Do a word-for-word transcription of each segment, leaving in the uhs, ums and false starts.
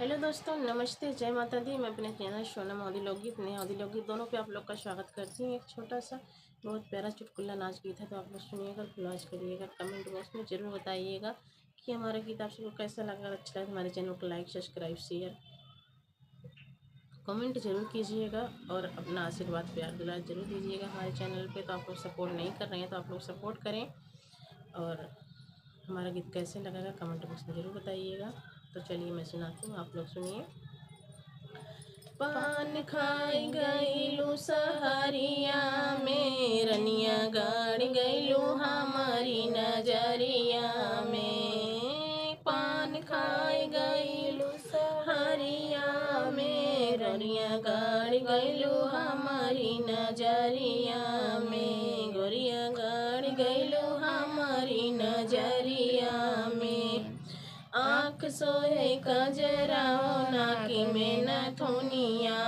हेलो दोस्तों, नमस्ते, जय माता दी। मैं अपने चैनल सोनम अवधी लोकगीत, नेहा अवधी लोकगीत दोनों पे आप लोग का स्वागत करती हूँ। एक छोटा सा बहुत प्यारा चुटकुला नाच गीत है, तो आप लोग सुनिएगा, लाइक करिएगा, कमेंट बॉक्स में जरूर बताइएगा कि हमारा गीत आप सबको कैसा लगा। अगर अच्छा लगे तो हमारे चैनल को लाइक, सब्सक्राइब, शेयर, कमेंट जरूर कीजिएगा और अपना आशीर्वाद, प्यार, दुलार जरूर दीजिएगा हमारे चैनल पे। तो आप लोग सपोर्ट नहीं कर रहे हैं, तो आप लोग सपोर्ट करें और हमारा गीत कैसे लगेगा, कमेंट बॉक्स में जरूर बताइएगा। तो चलिए, मैं सुनाती हूँ, आप लोग सुनिए। पान खाई गईलू सहरिया में, रनिया गाड़ गईलू हमारी नजरिया में। पान खाई गईलू सहरिया में, रनिया गाड़ गईलू हमारी नजरिया में, गोरिया गाड़ गईलू हमारी नजरिया में। आँख सोहे कजरा ओ नाकी में नथुनिया,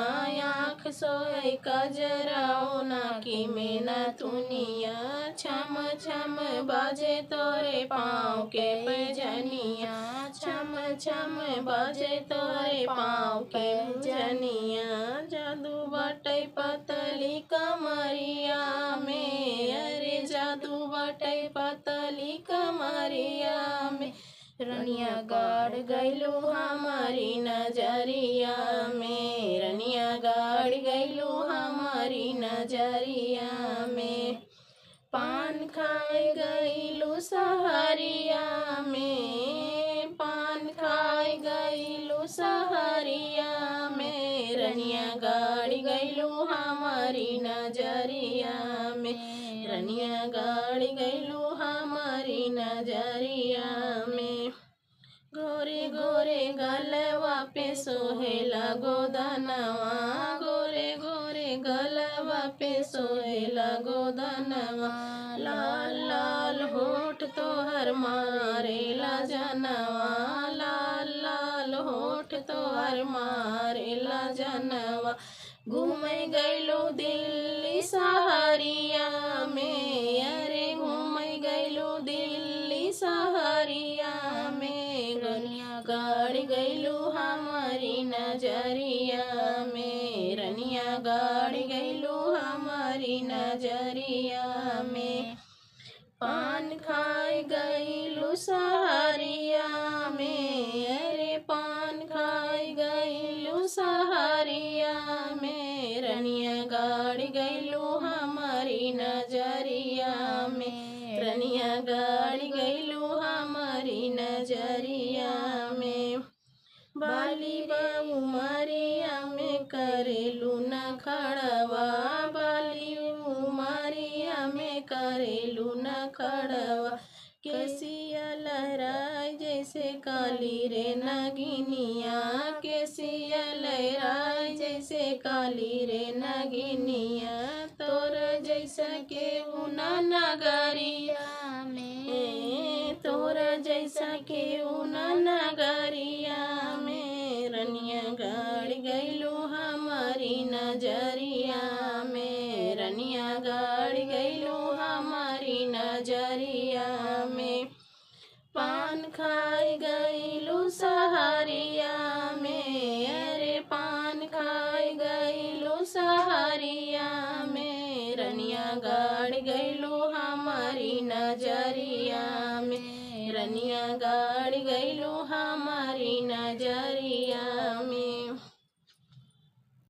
आँख सोहे कजरा ओ नाकी में नथुनिया। छम छम बाजे तोरे पाँव के पैजनिया, छम छम बाजे तोरे पाँव के पैजनिया। जादू बाटे पतली कमरिया में, अरे जादू बाटे पतली कमरिया में। रनिया गाड़ गईलू हमारी नजरिया में, रनिया गाड़ गईलू हमारी नजरिया में। पान खाई गईलू सहरिया में, पान खाई गईलू सहरिया में। रनिया गाड़ गईलू हमारी नजरिया में, रनिया गाड़ गईलू हमारी नजरिया में। गोरे गोरे गलवा पे सोहेला गोदनवा, गोरे गोरे गलवा पे सोहेला गोदनवा। लाल लाल होठ तोहर मारेला जनवा, लाल लाल होठ तोहर मारेला जनवा। घूमे गईलू दिल्ली सहरिया में, अरे घूमे गईलू दिल्ली सहरिया में। रनिया गाड़ गईलू हमारी नजरिया में, रनिया गाड़ गईलू हमारी नजरिया में। पान खाई गईलू सहरिया में, अरे पान खाई गईलू सहरिया में। रनिया गाड़ गईलू हमारी नजरिया में, रनिया गाड़ गईलू हमारी नजरिया में। बाली बा उमरिया में करेलू नखड़वा, बाली उमरिया में करेलू नखड़वा। केसिया लहराए जैसे काली रे नगिनिया, केसिया लहराए जैसे काली रे नगिनिया। तोर जैसा केहू ना नगरिया में, तोर जैसा केहू ना नगरिया में। रनिया गाड़ गईलू हमारी नजरिया में, रनिया गाड़ गईलू हमारी नजरिया में। पान खाई गईलू सहरिया में, अरे पान खाई गईलू सहरिया में। रनिया गाड़ गईलू हमारी नजरिया में, रनिया गाड़ गईलू हमारी नजरिया